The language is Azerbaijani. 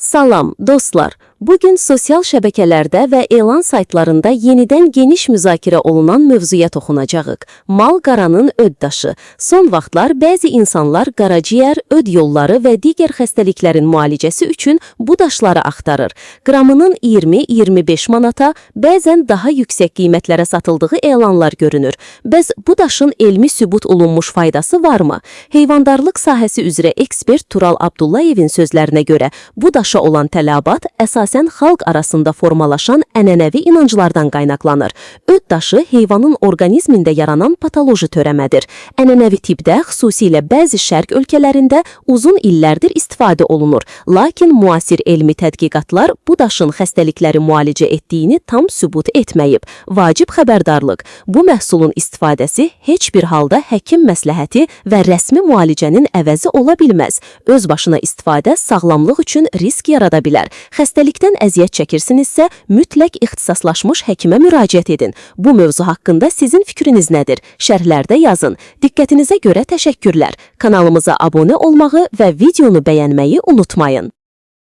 Salam, dostlar. Bugün sosial şəbəkələrdə və elan saytlarında yenidən geniş müzakirə olunan mövzuya toxunacağıq. Mal qaranın öd daşı. Son vaxtlar bəzi insanlar qaraciyər, öd yolları və digər xəstəliklərin müalicəsi üçün bu daşları axtarır. Qramının 20-25 manata, bəzən daha yüksək qiymətlərə satıldığı elanlar görünür. Bəs bu daşın elmi sübut olunmuş faydası varmı? Heyvandarlıq sahəsi üzrə ekspert Tural Abdullayevin sözlərinə görə bu daşa olan tələbat əsasən xalq arasında formalaşan ənənəvi inanclardan qaynaqlanır. Öd daşı heyvanın orqanizmində yaranan patoloji törəmədir. Ənənəvi tibbdə, xüsusilə bəzi şərq ölkələrində uzun illərdir istifadə olunur. Lakin müasir elmi tədqiqatlar bu daşın xəstəlikləri müalicə etdiyini tam sübut etməyib. Vacib xəbərdarlıq. Bu məhsulun istifadəsi heç bir halda həkim məsləhəti və rəsmi müalicənin əvəzi ola bilməz. Öz başına istifadə sağlamlıq üçün risk yarada bilər. Xəstəlikdən əziyyət çəkirsinizsə, mütləq ixtisaslaşmış həkimə müraciət edin. Bu mövzu haqqında sizin fikriniz nədir? Şərhlərdə yazın. Diqqətinizə görə təşəkkürlər. Kanalımıza abunə olmağı və videonu bəyənməyi unutmayın.